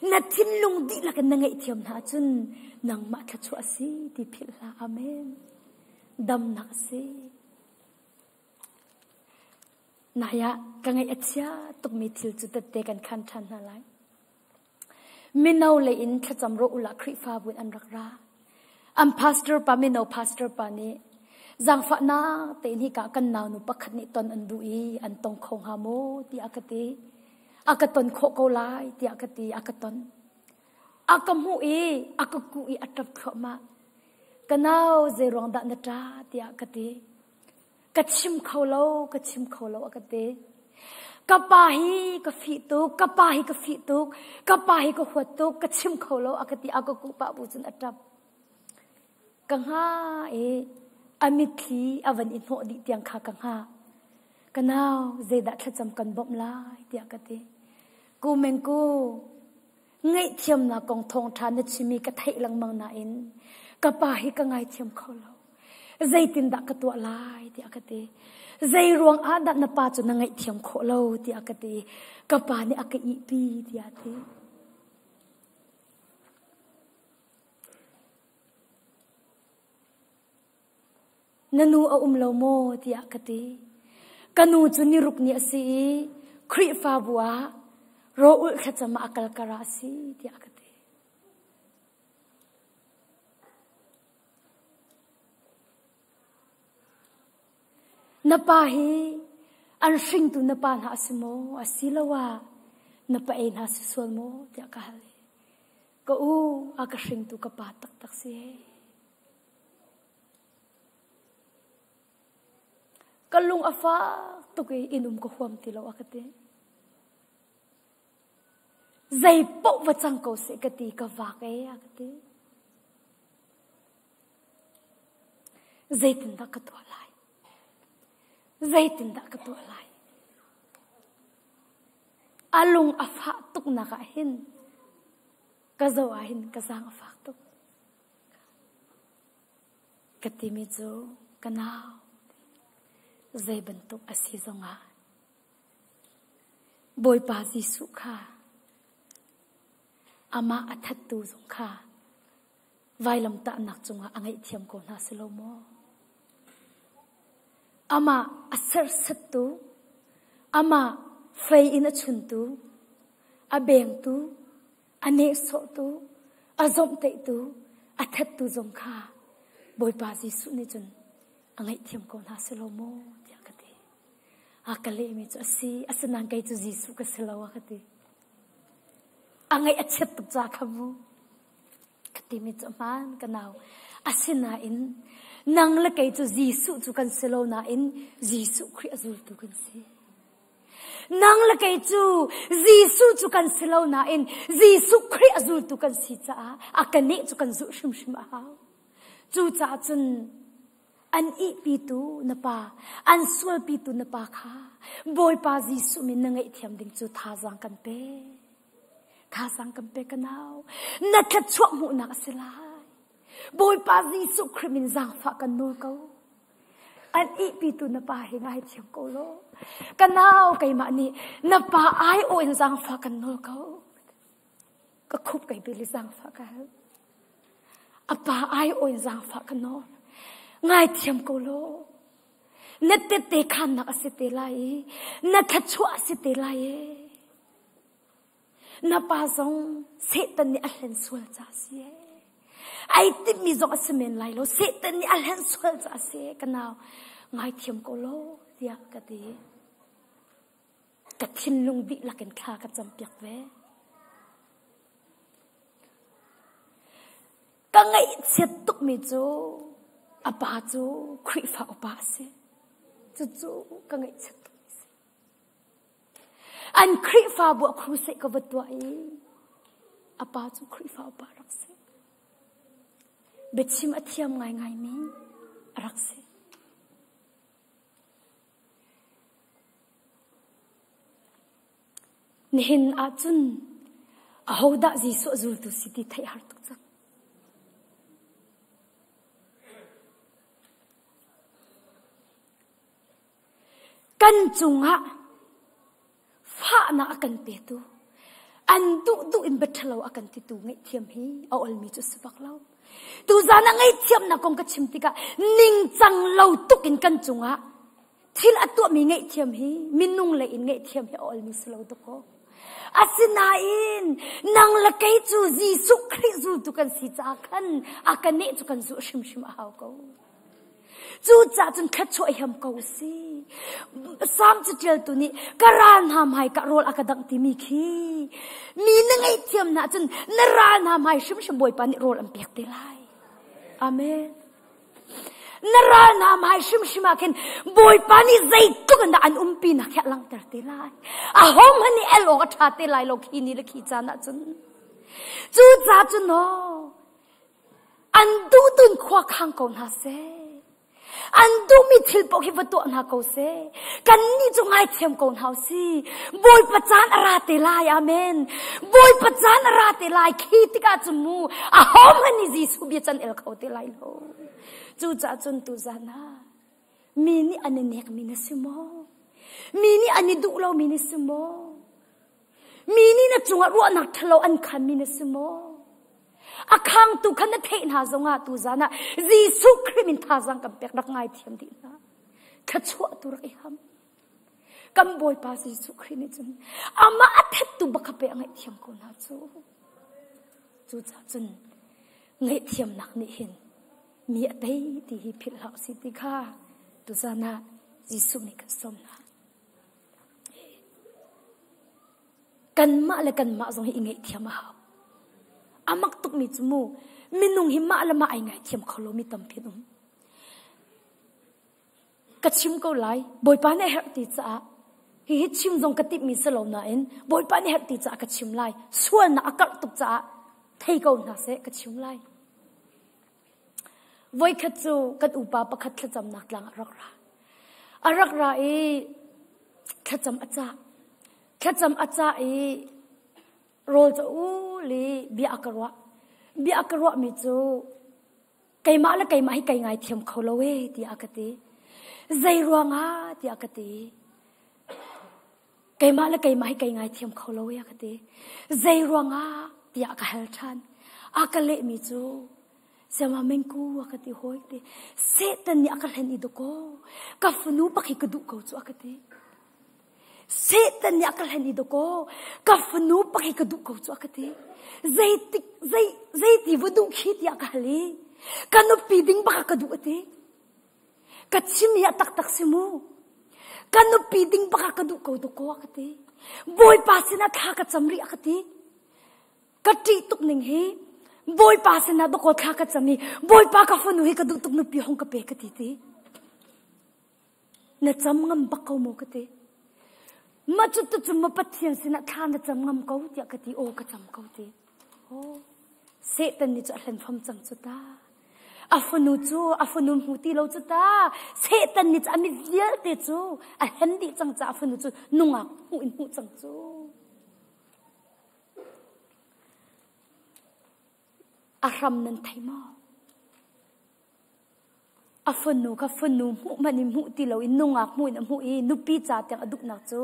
Na thinlung dihlak in na ngaihthiam hna ahcun nangmah thluachuah a si ti philh hlah. Amen. Damnak a si. Nai ah ka ngaih a chia tukmi thil cu tette kan khan ṭhan hna lai. Mino lei in thlacam rawh ula Khrihfabu in an rak ra. An pastor pa mino pastor pa nih zaangfahnak tein hika kan naunu pakhat nih ton an duh i an tong kho hnga maw tiah a ka ti. A ka ton khawh ko lai tiah ka ti a ka ton. A ka hmuh i a ka kuh i a ṭap thluahmah. Ka nau zeiruang dah na ṭah tiah ka ti. Ka chim kho lo, ka chim kho lo a ka ti. Ka pa hi ka fih tuk, ka pa hi ka fih tuk, ka pa hi ka huat tuk, ka chim kho lo a ka ti. A ka kuh pah bu cun a ṭap. Ka hnga i a mitthli a van i hnawh dih tiang kha ka hngah. Ka nau, zeidah thlacam kan bawmh lai tiah ka ti. Ku Meng Ku, ngaihthiamnak kong thawngṭha na chimi ka theih lengmang nain ka pa hi ka ngaithiam kho lo. Zeitindah ka tuah lai tiah ka ti. Zei ruang ah dah na pa cu na ngaihthiam khawh lo tiah ka ti. Ka pa nih a ka ihpi tiah a ti. Na nu a um lo maw tiah ka ti. Ka nu cu niruk ni a si i Khrihfabu ah Raw-ulh thlacam ah a kal kar ah a si tiah ka ti. Na pa hi an hringtu na pa hna a si maw? Asiloah na pa ei hna si sual maw? tiah ka hal i ka u a ka hringtu ka pa taktak si. Ka lung a fak tuk i inn um ka huam ti lo a ka ti. Zei paoh va cang ko seh ka ti ka vak e a ka ti. Zeitindah ka tuah lai? Zeitindah ka tuah lai? A lung a fah tuknak ah hin ka zoh ah hin ka zaang a fak tuk. Ka timi cu ka nau zei bantuk a si zongah Bawipa Jesuh kha amah a thattu zong kha vailamtahnak cungah a ngaihthiam ko hna si lo maw? Amah a serhsattu, amah fei in a chuntu, a bengtu, a nehsawhtu, a zomhtaihtu, a thattu zong kha Bawipa Jesuh nih cun a ngaihthiam ko hna si lo maw tiah ka ti. A ka lehmi cu a si, asinain kei cu Jesuh ka si lo a ka ti. A ngaih a chiat tuk ca kha mu. Ka timi cu hmaan ka nau. Asinain nang le kei cu Jesuh cu kan si lo nain Jesuh Khrih a zultu kan si. Nang le kei cu Jesuh cu kan si lo nain Jesuh Khrih a zultu kan si caah a kaneh cu kan zulh hrimhrim a hau. Cucaah cun an ihpitu na pa, an sualpitu na pa kha Bawipa Jesuh min na ngaihthiam ding cu thazaang kan pe. Thazaang kan pe ka nau. Na thluachuah hmuhnak a si lai. Bawipa Jesuh Khrih min zaangfah kan nawl ko. An ihpitu na pa hi ngaithiam ko law. Ka nau keimah nih na pa ai aw in zaangfah kan nawl ko. Ka khup kai bil i zaangfah ka hal. A pa ai aw in zaangfah ka nawl. Ngaithiam ko law. Na tette khannak a si te lai i na thluachuah a si te lai e. Na pa zong Satan nih a hlen sual ca a si ee. Ai timhmi zong a si men lai lo. Satan nih a hlen sual ca a si ee. Ka nau, ngaithiam ko law tiah ka ti. Ka thinlung dihlak in thla ka campiak ve. Ka ngaihchiat tukmi cu a pa cu Khrihfa upa a si. Cucu ka ngaihchiat tuk. An Khrihfabu a crusade ka va tuah i a pa cu Khrihfa upa rak si. Biachim a thiam ngaingaimi a rak si. Nihin ahcun ahodah Jesuh a zultu si ti theih har tuk cang. Kan cungah fahnak a kan petu, an duhduh in biaṭhalo a kan titu ngaihthiam hi a olmi cu a si bak lo. Tuzan ah ngaihthiamnak kong ka chim tikah ningcang lo tuk in kan cungah thil a tuahmi ngaihthiam hi minung lei in ngaihthiam hi a olmi si lo dawkaw. Asinain nang le kei cu Jesuh Khrih zultu kan si caah khan a ka neh cu kan zulh hrimhrim a hau ko. Cucaah cun thluachuah hiam ko si. Salm caṭialtu nih ka ral hna hmai ka rawl a ka dangh timi khi mi na ngaihthiam hna cun na ral hna hmai hrimhrim Bawipa nih rawl an pek te lai. Amen. Na ral hna hmai hrimhrim ah khin Bawipa nih zeitluk in dah an umpi nak hi a langhter te lai. Ahohmanh nih el awk a ṭha te lai lo khi ni le khi caan ah cun. Cucaah cun aw An duh tun khua khang ko hna seh. An duhmi thil paoh hi va tuah hna ko seh. Kannih cu ngaithiam ko hna si. Bawipa caan a ra te lai. Amen. Bawipa caan a ra te lai. Khi tikah cun mu ahohmanh nih Jesuh bia can el kho te lai lo. Cucaah cun tuzan ah mi nih an i nekmi na si maw? Mi nih an i duh lomi na si maw? Mi nih na cungah ruahnak ṭhalo an khanmi na si maw? A khangtu kha na theih hna zongah tuzan ah Jesuh Khrih min thazaang kan pek rak ngaithiam dih hna. Thluachuah tu rak i ham. Kan Bawipa Jesuh Khrih nih cun amah a thettu bak kha pe a ngaihthiam ko hna cu. Cucaah cun ngaihthiamnak nih hin mi a tei ti hi philh hlah usih ti kha tuzan ah Jesuh nih kan sawm hna. Kanmah le kanmah zong hi i ngaihthiam a hau. A mak tukmi cu mu minung hi mah le mah ai ngaithiam kho lomi tampi an um. Ka chim ko lai, Bawipa nih a herh ti caah hihi chim zong ka timhmi si lo nain Bawipa nih herh ti caah ka chim lai. Sualnak a karh tuk caah thei ko hna seh ka chim lai. Voikhat cu kan upa pakhat thlacamnak tlang ah rak ra. A rak ra i thlacam a cah. Thlacam a cah i rawl cu ul i bia a ka ruah. Bia a ka ruahmi cu keimah le keimah hi kai ngaithiam kho lo e tiah a ka ti. Zei ruangah tiah ka ti. Keimah le keimah hi kai ngaithiam kho lo e a ka ti. Zei ruangah tiah ka hal ṭhan. A ka lehmi cu Siama mengku a ka ti hawi ti. Satan nih a ka hlen i dakaw. Ka fanu bak hi ka duh ko cu a ka ti. Satan nih a ka hlen i dakaw. Ka fanu bak hi ka duh ko cu a ka ti. Zeitik zei zeiti va duh khi tiah ka hal i ka nupi ding bak ka duh a ti. Ka chim hi a taktak si mu. Ka nupi ding bak ah ka duh ko dakaw a ka ti. Bawipa sinah thla ka cam rih a ka ti. Ka ṭih tuk ning hi Bawipa sinah dakaw thla ka cam i Bawipa ka fanu hi ka duh tuk nupi hong ka pe ka ti ti. Na cam ngam bak ko mu ka ti. Ma cu tu cu ma Pathian sinah thla na cam ngam ko tiah ka ti. Aw ka cam ko ti. Oh, Satan nih cu a hlen fam cang cu ta. A fanu cu a fanu hmu ti lo cu ta. Satan nih cu a mi vialte cu a hlen dih cang caah a fanu cu nungak hmuh in hmuh cang cu. A hram nan thei maw? A fanu kha fanu hmuh hmanh in hmuh ti lo in nungak hmuh in a hmuh i nupi ca tiang a duhnak cu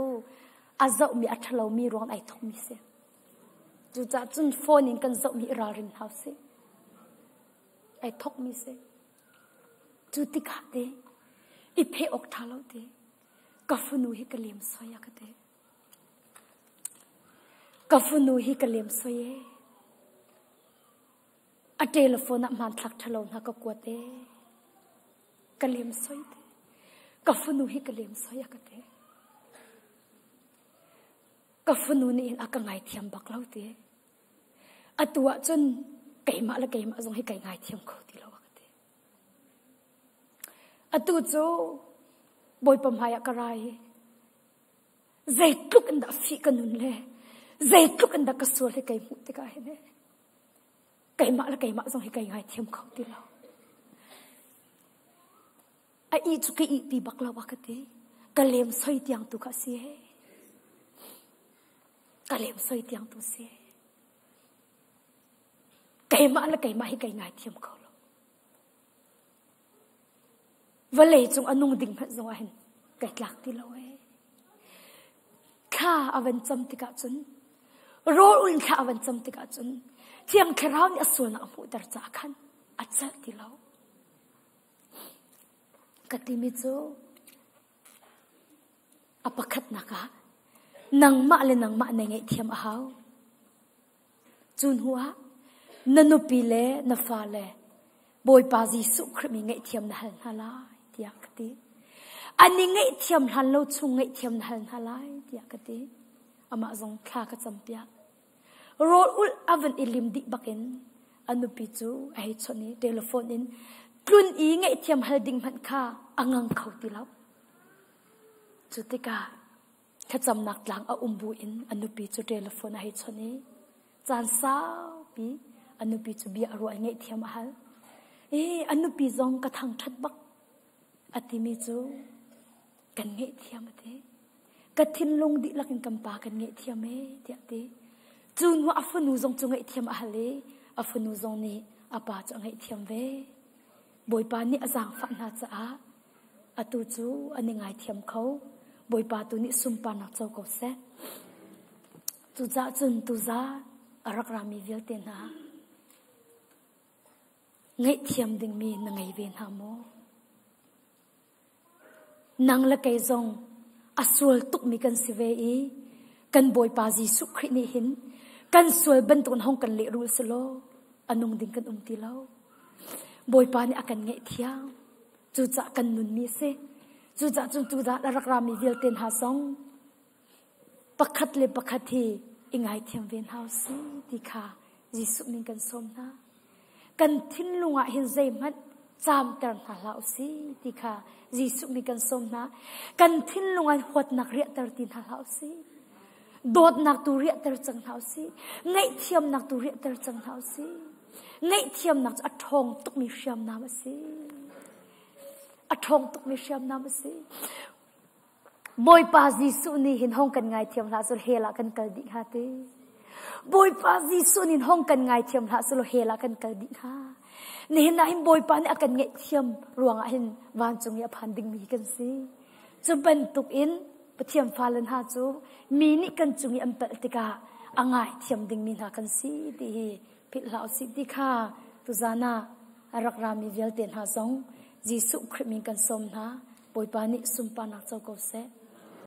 a zohmi a ṭhalomi ruang ai thawkmi si. Cucaah cun phone in kan zohmi i ralring hna usih. Ai thawkmi si. Cu tikah te i pheh awk ṭha lo te ka fanu hi ka lem soi a ka ti. Ka fanu hi ka lem soi e. A telephone ah hmanthlak ṭhalo hna ka kuat e. Ka lem soi te. Ka fanu hi ka lem soi a ka ti. Ka fanu nih hin a ka ngaithiam bak lo ti. Atu ah cun keimah le keimah zong hi kai ngaithiam kho ti lo a ka ti. Atu cu Bawipa hmai ah ka ra i zeitluk in dah fih ka nun le zeitluk in dah ka sual hi kai hmuh tikah hin keimah le keimah zong hi kai ngaithiam kho ti lo. A ih cu ka ih pi bak lo a ka ti. Ka lem soi tiang tu kha si he. Ka lem soi tiang tu si. Keimah le keimah hi kai ngaithiam kho lo. Vawlei cung a nung ding hmanh zong ah hin kai tlak ti lo ee. Thla a van cam tikah cun rawl ul in thla a van cam tikah cun Thiang Thlarau nih a sualnak a hmuhter caah khan a celh ti lo. Ka timi cu a pakhatnak ah nangmah le nangmah na ngaihthiam a hau. Cu hnu ah na nupi le na fale Bawipa Jesuh Khrih mi ngaihthiam na hal hna lai tiah ka ti. An i ngaihthiam hlan lo chung ngaihthiam na hal hna lai tiah ka ti. Amah zong thla ka campiak. Rawl ulh a van i lim dih bakin a nupi cu a hei chawnh i telephone in tlun i ngaihthiam hal ding hmanh kha a ngang kho ti lo. Cu tikah thlacamnak tlang a um buin a nupi cu telephone a hei chawnh i caan saupi a nupi cu bia a ruah i ngaihthiam a hal. I a nupi zong ka thangṭhat bak a timi cu kan ngaihthiam a ti. Ka thinlung dihlak in kan pa kan ngaihthiam ee tiah a ti. Cu hnu a fanu zong cu ngaihthiam a hal i a fanu zong nih a pa cu a ngaihthiam ve. Bawipa nih a zaangfah hna caah atu cu an i ngaithiam kho. Bawipa tu nih sunparnak co ko seh. Cucaah cun tuzaan a rak rami vialte hna ngaihthiam dingmi na ngei ve hna maw? Nang le kei zong A sual tukmi kan si ve i kan Bawipa Jesuh Khrih nih hin kan sual bantukin hong kan lehrul selaw a nung ding kan um ti lo. Bawipa nih a kan ngaihthiam. Cucaah kan nunmi a si. Cucaah cun cucaah a rak rami vialte hna zong pakhat le pakhat hi i ngaithiam ve hna usih ti kha Jesuh min kan sawm hna. Kan thinlung ah hin zeihmanh caamter hna hlah usih ti kha Jesuh min kan sawm hna. Kan thinlung ah huatnak riahter ti hna hlah usih. Dawtnak tu riahter cang hna usih. Ngaihthiamnak tu riahter cang hna usih. Ngaihthiamnak cu a ṭhawng tukmi hriamnam a si. A ṭhawng tukmi hriamnam a si. Bawipa Jesuh nih hin hong kan ngaithiam hlah selaw hell ah kan kal dih hnga ti. Bawipa Jesuh nih hong kan ngaithiam hlah selaw hell ah kan kal dih hnga. Nihin ah hin Bawipa nih a kan ngaihthiam ruangah hin vancung i a phan dingmi hi kan si. Cu bantuk in Pathian fale hna cu mi nih kan cung i an palh tikah a ngaithiam dingmi hna kan si ti hi philh hlah usih ti kha tuzan ah a rak rami vialte hna zong Jesuh Khrih min kan sawm hna. Bawipa nih sunparnak co ko seh.